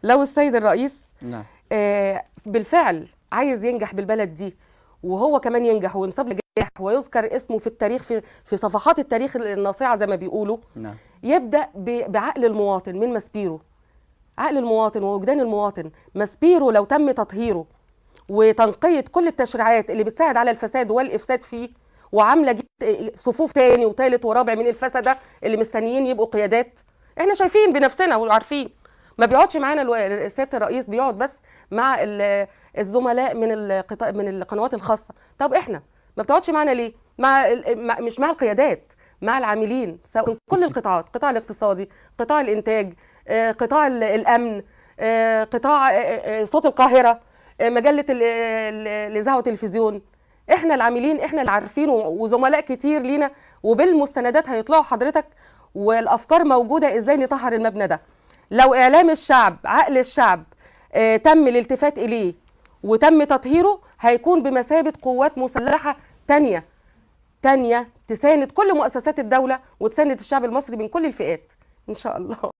لو السيد الرئيس نعم بالفعل عايز ينجح بالبلد دي، وهو كمان ينجح وينصب نجاح ويذكر اسمه في التاريخ، في صفحات التاريخ الناصعة زي ما بيقولوا. نعم. يبدأ بعقل المواطن من ماسبيرو، عقل المواطن ووجدان المواطن. ماسبيرو لو تم تطهيره وتنقية كل التشريعات اللي بتساعد على الفساد والإفساد فيه، وعاملة صفوف تاني وتالت ورابع من الفسدة اللي مستنيين يبقوا قيادات، احنا شايفين بنفسنا وعارفين. ما بيقعدش معانا سيادة الرئيس، بيقعد بس مع الزملاء من القنوات الخاصة. طب احنا ما بتقعدش معانا ليه؟ مش مع القيادات، مع العاملين، سواء كل القطاعات، قطاع الاقتصادي، قطاع الانتاج، قطاع الامن، قطاع صوت القاهرة، مجلة الاذاعة والتلفزيون. احنا العاملين، احنا اللي عارفين، وزملاء كتير لينا وبالمستندات هيطلعوا حضرتك، والافكار موجودة ازاي نطهر المبنى ده. لو اعلام الشعب، عقل الشعب، تم الالتفات اليه وتم تطهيره، هيكون بمثابة قوات مسلحة تانية تساند كل مؤسسات الدولة وتساند الشعب المصري من كل الفئات ان شاء الله.